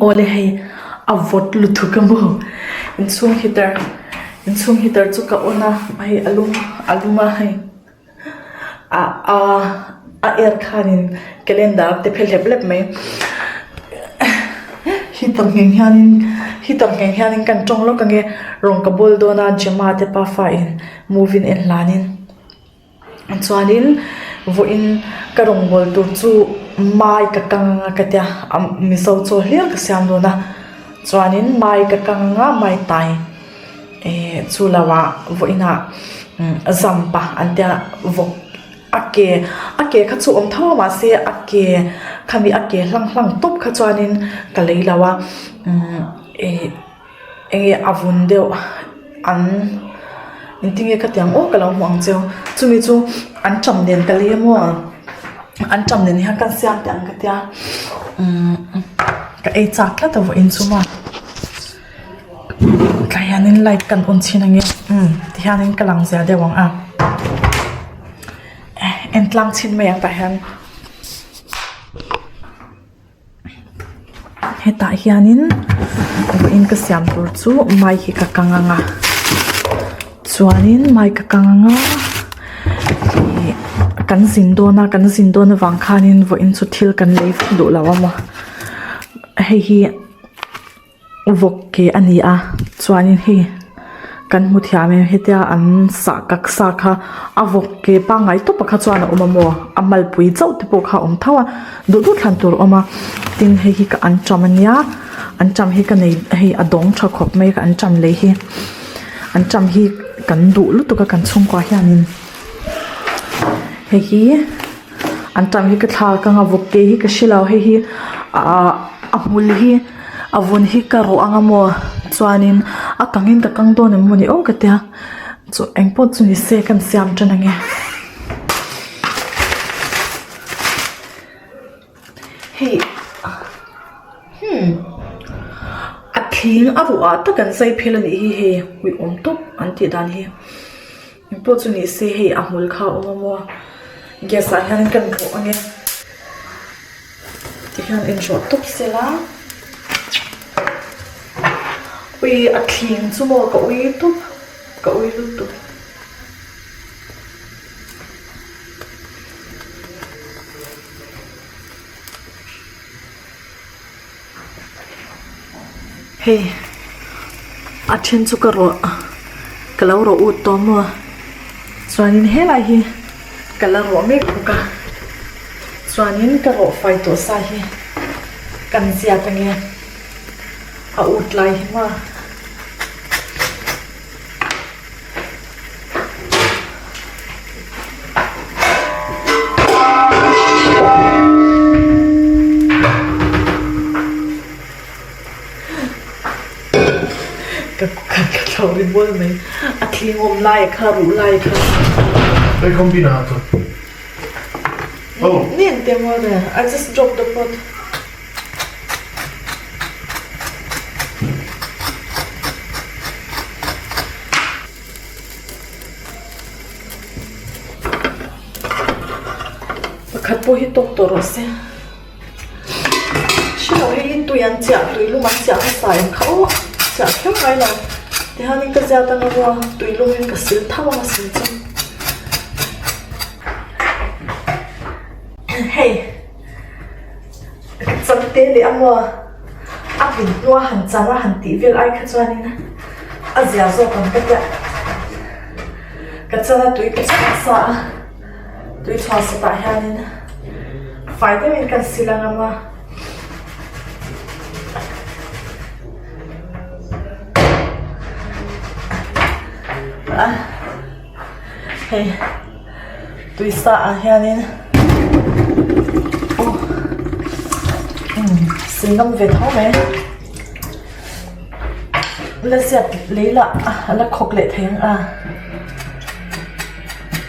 Awle hei a vawt lutuk a maw inchhung heater inchhung heater chu ka on a hei a lum a lum a hei a a a air khanin calendar te phe hlep hlep mai heater ngheng hianin heater ngheng hianin kan tawng lawk ange rawng ka bawl dawn a Gemma te pafa in movie an en hlanin. Chuanin vawiin ka rawngbâwl tur chu mai ka kang anga ka tia a mizo chaw hlir ka siam dawn a chuanin mai ka kang anga mai tai eh chu lo ah vawiinah zampa an tia vawk a ke a ke kha chu awm tho a mahse a ke khami a ke hlang hlang tawp kha chuanin ka lei lo a eh. Enge a vun deuh an engtin nge ka ti ang aw ka lo hmu ang cheu chumi chu an ṭam nen ka lei emaw an ṭam nen hian ka siam teh ang ka tia umm ka ei chak tlat a vawiin chu maw tlai hianin light kan on chhin ange umm tihianin ka lang zia deuh ang a en tlang chhin mai ang tah hian. Hetah hianin vawiin ka siam tur chu mai hi ka kang ang a chuanin mai ka kang ang a ih kan zin dawn a kan zin dawn avang khanin vawiin chu thil kan lei vak duh lo a maw hei hi. Vawk ke a ni a chuanin hei kan hmu thiam em hetia an sah kak sa kha a vawk ke pangngai tawp ah kha chuan a awm a maw a malpui chauh te pawh kha a awm tho a duh duh thlan tur a awm a tin hei hi ka anṭam a nia anṭam hi ka nei hei a dawng tha khawp mai ka anṭam lei hi anṭam hi kan duh lutuk a kan chhungkua hianin hei hi. Anṭam hi ka thlak anga vawk ke hi ka hre lo hei hi ahh a hmul hi a vun hi ka rawh anga maw chuanin a kangin ka kang dawn em mawni aw ka tia chu engpawh chu ni se kan siam tan ange. Hei hmm a thing a ruah ah tak an zai phel anih hi hei uiawm tawp an tih dan hi. Engpawh chu ni se hei a hmul kha a awm a maw gas ah hian kan rawh ang e tihian inrawh tawp sela ui a thling chu maw ka ui tawp ka ui lutuk. Hei a then chu ka rawh ka lo rawh ut tawh maw chuanin helai hi ka la rawh mek bawk a chuanin ka rawh fai tawh sa hi kan ziat ange a ut lai hi maw. Ka ka ka thlauh ri mual mai a thling awm lai kha ruh lai kha. Hei combine ah chuan. Oh. Niente amore, I just dropped the pot. Pakhat pawh hi tawk tawh rawh se. Hrelo hei hi tui an chiah tui lum an chiah hmasa em kha aw chiah kher ngai lo tihianin ka ziat anga rua tui lumin ka sil tho anga sil chu. Hei. Chan te leh a maw a vin hnua han chang a han tih vel ai kha chuanin a zia zawk ang ka tia ka chan a tui ka chhuah sa a tui chhuah sa tah hianin fai deuhin kan sil ang a maw. Hei tui sa ah hianin aw umm sin ngam ve tho mai la ziat lei lah a la khawk leh thei ang a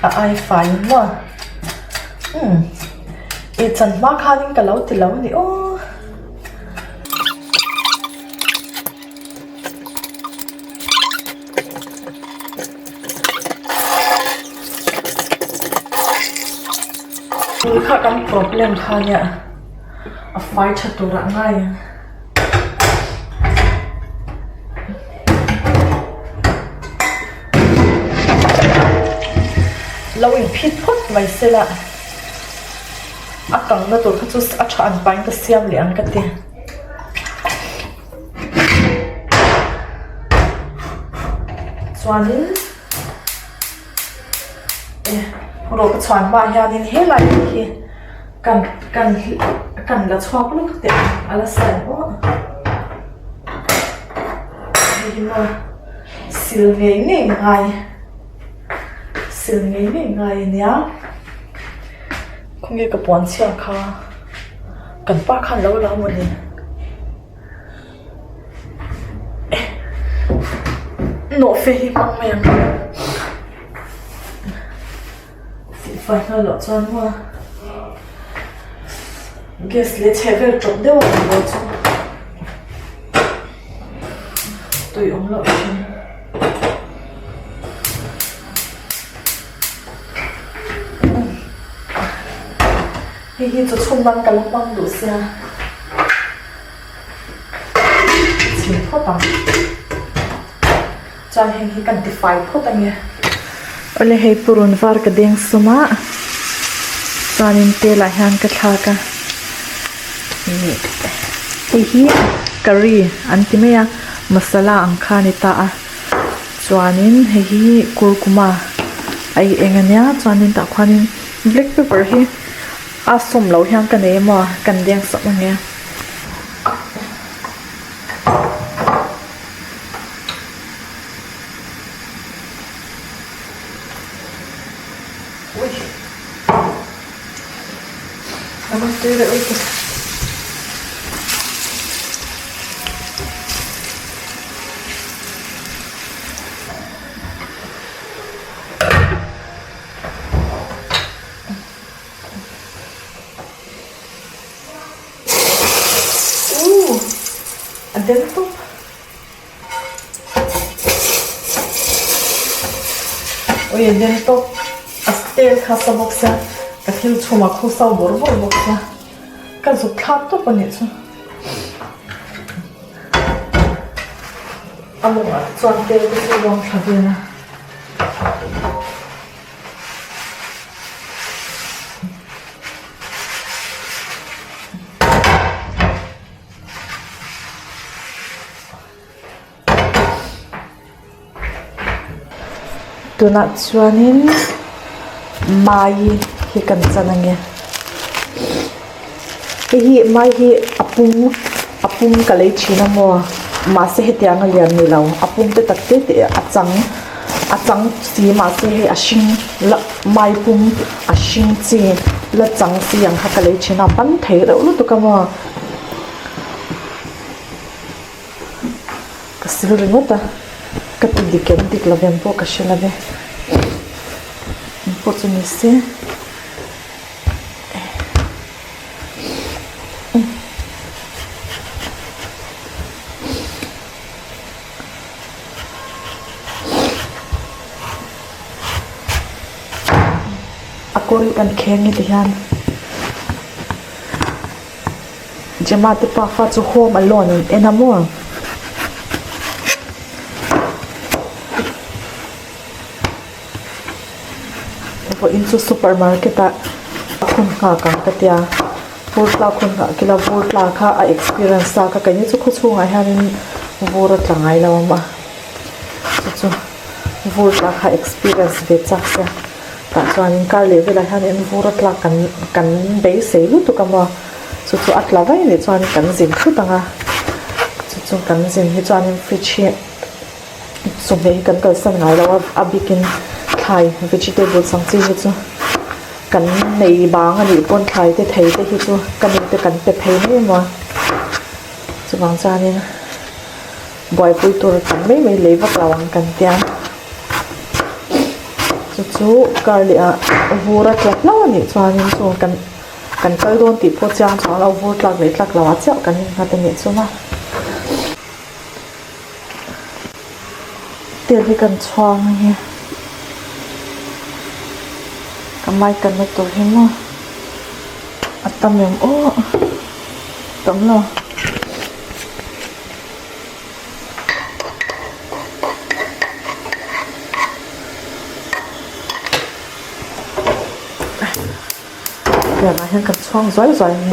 a ai fai maw umm ih chan hma khanin ka lo ti lo a ni aw. Tui kha kan problem kha nia a fai tha tur ah ngai ang. Lo inphit phawt mai sela a kangna tur kha chu a tha an pahin ka siam leh ang ka ti. Chuanin rawh ka chhuan hmaah hianin helai hi kan kan kan la chhuak lawk teh ang a la sa em aw hei hi maw sil ngei ngei ngai sil ngei ngei ngai a nia khawnge ka puan chhia kha kan pa khan lo la mawni. Nawhfe hi hmang mai ang sihfai nghal loh chuan maw gas leh chhe vel tawp deuh a ni lo chu tui awm loh thin. Hei hi chaw chhum nan ka la hmang duh sia. Chhim phawt ang. Chuan heng hi kan tifai phawt ange. Awle hei purun var ka deng sum a. Chuanin tel ah hian ka thlak a. Ih hei hi curry an ti mai a masala ang kha a ni ta a. Chuanin hei hi kurkuma a i eng ania chuanin tah khuanin black pepper hi a sawm loh hian ka nei emaw kan deng sak ange. Ooh a den tawp. Ui a den tawp a tel kha sa bawk sia ka thil chhum a khu sau bawrh bawrh bawk sia ka zuk thlak tawp a nih chu a mawngah te chuan tel te chu a rawn thla vel a. Tunah chuanin mai hi kan chan ange hei hi mai hi a pum a pum ka lei thin a maw mahse hetiang a lian ni lo a pum te tak te te a chang a chang si mahse hei a hring la mai pum a hring chi la chang si ang kha ka lei thin a ban thei reuh lutuk a maw. Ka sil ringawt a, ka ti dik em dik lo em pawh ka hre lo ve, engpawh chu ni se. A kawr hi kan kheng nge ti hian. Gemma te pafa chu home alone an en a maw? Vawiin chu supermarket ah hun nghak ang ka tia vur tlak hun nghah kila vur tla kha a experience ta ka keini chu khawchhungah hianin vur a tla ngai lo a chu chu vur tla kha experience ve chak sia tah chuanin kar leh velah hianin vur a tlak kan kan beisei lutuk a maw chu chu a tla vaih leh chuan kan zin thut ang a chu chu kan zin hi chuanin fridge hi chawhmeh hi kan kalsan ngai lo a a bikin thlai vegetables ang chi hi chu kan nei bang a nih pawn thlai te thei te hi chu ka nu te kan pe phei mai emaw chuvang chuanin. Buaipui tur tam mai mai lei vak lo ang kan tia. Chu chu kar leh ah vur a tla hlauh a nih chuanin chu kan kan kal dawn tih pawh chiang chuang lo vur tlak leh tlak lo ah chiah kan innghat a nih chu ma. Tel hi kan chhuang a ni. Ka mai kan na tur hi maw a tam em aw tam lo. Thuthlengah hian kan chhuang zuai zuai a ni.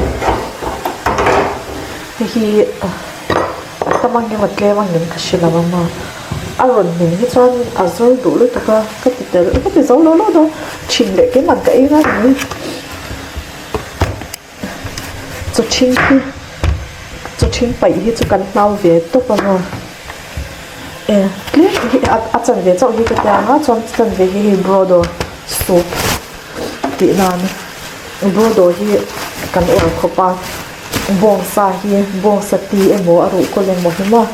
Hei hi a tam angin a tlem angin ka hre lo ang a, a rawn hmin hi chuan a zawr duh lutuk a, ka ti tel ka ti zo lo lo dawn thin leh keimah ka ei ngai mai. Chaw ṭhing hi chaw ṭhing paih hi chu kan hlau ve tawp a maw e tlem hi a chanve chauh hi ka tia ang a chuan chanve hi hei brodo soup tih nan brodo hi kan uar khawp a bawngsa hi bawngsa ti emaw a ruhkawl emaw hi maw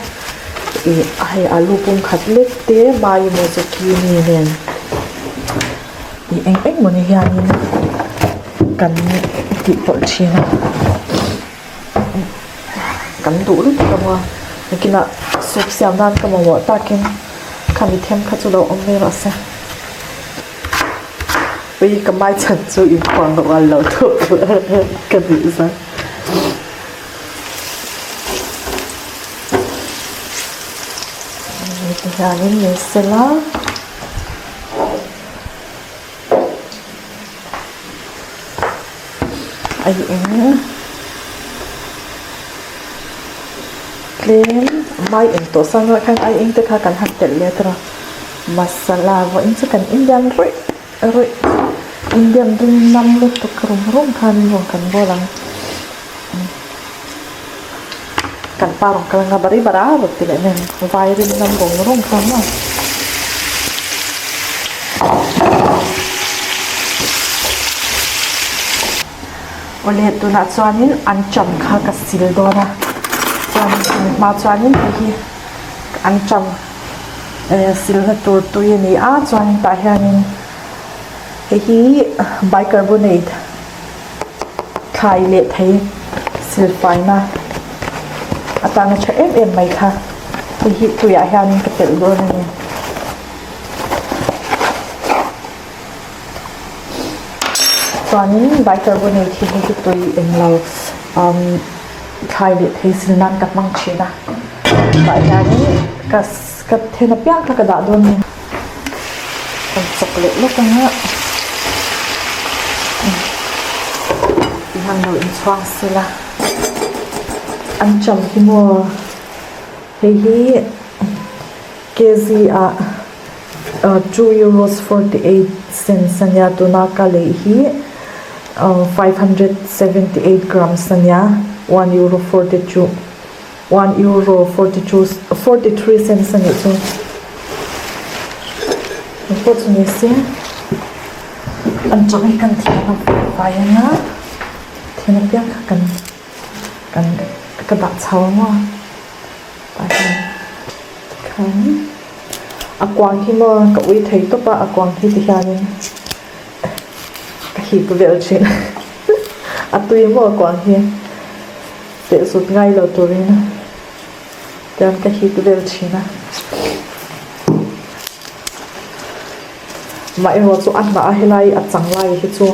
ih hei alu pum khat lek te mai emaw zucchini nen. Ih eng eng mawni hianin kan tih pawlh thin a kan duh lutuk ang a nakinah soup siam nan ka mamawh takin khami them kha chu lo awm mai rawh se ui ka mai chhan chu inphuan loh a lo thawk ka nuih zan. Tihianin min sel a. A eng tlem mai eng tawh sang ah khan ai eng te kha kan han telh let a masala vawiin chu kan indian rawih rawih indian rim nam lutuk rum rum khan rawn kan bawl ang kan pa rawn kal anga bari bara rawn ti leh nen vai rim nam rum rum kha maw. Awle tunah chuanin anṭam kha ka sil dawn a chuan chumi hma chuanin hei hi anṭam eh silna tur tui a ni a chuanin tah hianin hei hi bicarbonate. Thlai leh thei silfaina atana tha em em mai kha hei hi tuiah hianin ka telh dawn a ni. Chuanin bicarbonate hi hei hi tui englo umm thlai leh thei sil nan ka hmang thin a tah hianin ka ka then apiang kha ka dah dawn a ni. Kan chawk leh lawk ang a tihian lo inchhuang sela an cham hi maw hei hi kg ah two euros 48 cents ania tuna ka lei hi 578 grams ania 1 euro 42 One euro 42 43 cents a nih chu. Engpawh chu ni se an chawlh hi kan thiam a vai anga thiam apiang kha kan kan ka dah chho ang aw tah hian tikhan a kuang hi maw ka ui thei tawp a a kuang hi ti hianin ka hip vel thin a tui maw a kuang hi. Peh zut ngai lo turin tian ka hit vel thin a. Mah erawh chu a hnah a helai a chang lai hi chu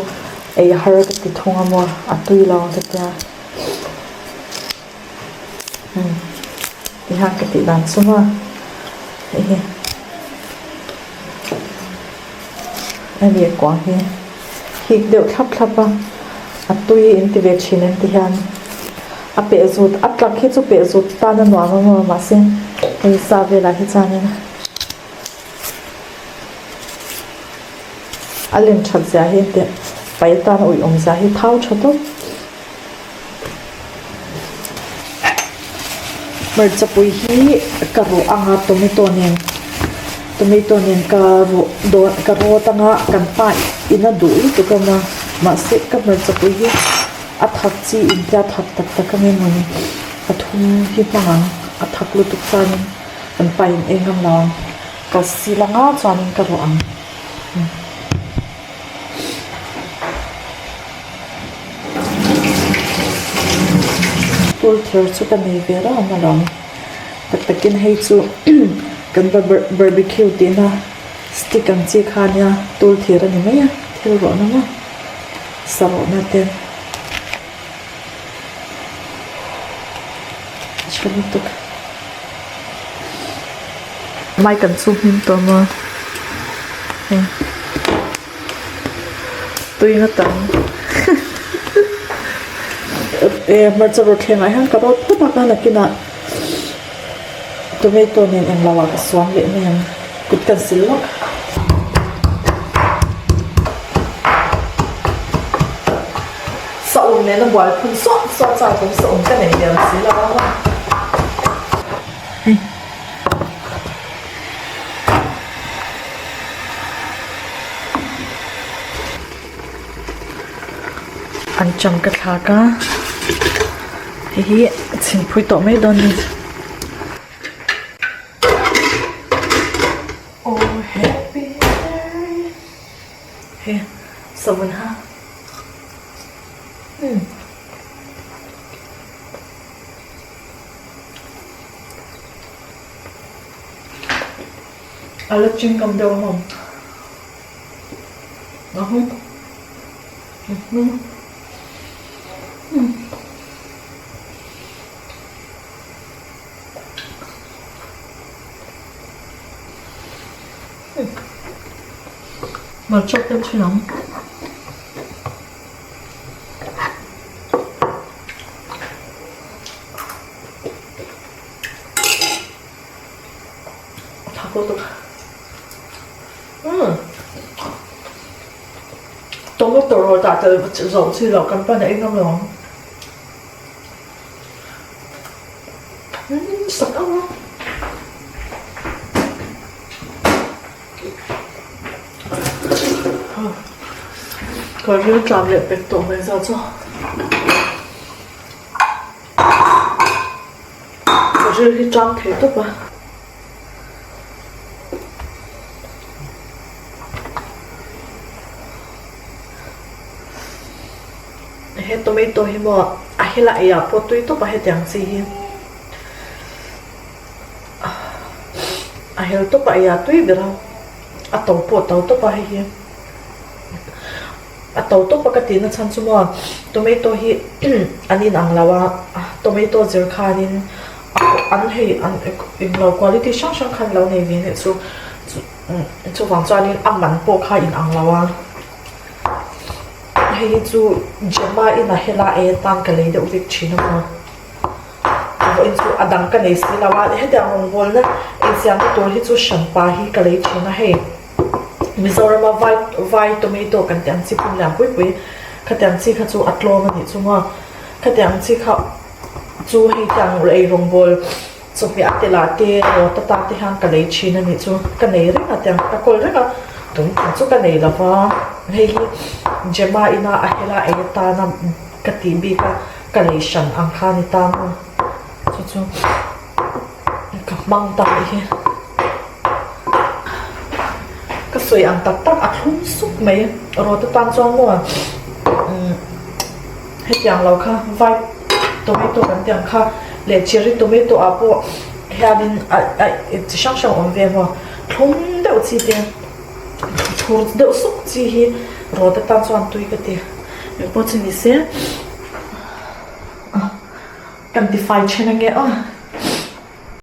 ei har ka ti thung a maw a tui lo ka tia. Umm tihian ka tih dan chu maw hei hi hemi kuang hi. Hik deuh thlap thlap a, a tui in ti ve thin em ti hian a peh zut a tlak hi chu peh zut tan a nuam a maw mahse hei sa velah hi chuanin a len that zia hi teh pai tan a uih awm zia hi thau tha tawp. Hmarchapui hi ka rawh anga tomato nen tomato nen ka rawh dawn ka rawt anga kan pa in a duh lutuk a maw mahse ka hmarchapui hi a thak chi in tia thak tak tak ang emawni a thum hi hmang ang a thak lutuk chuanin kan pa in ei ngam lo ang ka sil anga chuanin ka rawh ang. Tul thir chu ka nei ve rang alawm tak takin hei chu kan barbecue tihna stick ang chi kha ania tul thir a ni mai a thil rawhna maw sa rawhna te a tha lutuk mai kan chu hming tawh maw hei. Tui nga tam. e hmarcha rawthleng ah hian ka rawt phawt a ka nakinah tomato nen englo ah ka suam leh mai ang kut ka sil lawk. Saum nena buai phun sawt sawt chak awm saum ka nei liam si lo a. Hei. An chang ka thlak a hei hi chhingphui tawh mai dawn a ni. Oh happy day hei savun ha umm. A la chingam deuh a maw. Hmarcha te thin ang. Tomato rawh dah tel zawh chi loh kan pan a engam lo ang. Umm sak ang a. Ka ril tlam leh pek tawh mai za chu. Ka ril hi tang thei tawp a. He tomato hi maw a helai eiah pawh tui tawp a hetiang chi hi a hel tawp a eiah tui ber a a to pawh a to tawp a hei hi a to tawp a ka tihna chhan chu maw tomato hi an inang lo a tomato zir khanin an hei an englo quality hrang hrang khan lo nei ve nih chu chuvang chuanin a man pawh kha a inang lo a hei hi chu Gemma inah helai ei atan ka lei deuh vek thin a maw vawiin chu a dang ka nei si lo a hetiang rawngbawlna insiamna tur hi chu hranpa hi ka lei thin a hei Mizorama vai vai tomato kan tih ang chi pum lian pui pui khatiang chi kha chu a tlawm a nih chu maw khatiang chi kha. Chu hei tiang ei rawngbawl chawhmeh a telh ah te rawt atan te hian ka lei thin a nih chu ka nei reng a tiang ka kawl reng a tum tum chu ka nei lo va hei hi Gemma ina a hela ei atana ka tih bik a ka lei hran ang kha a ni ta maw chu chu ka hmang ta a nih hi ka sawi ang tak tak a thlum sup mai rawt atan chuan maw umm. Hetiang lo kha vai tomato kan tih ang kha leh cherry tomato ah pawh hianin a a chi hrang hrang awm ve maw thlum deuh chi te thur deuh suk chi hi rawt atan chuan tui ka ti engpawh chu ni se kan tifai then ange aw.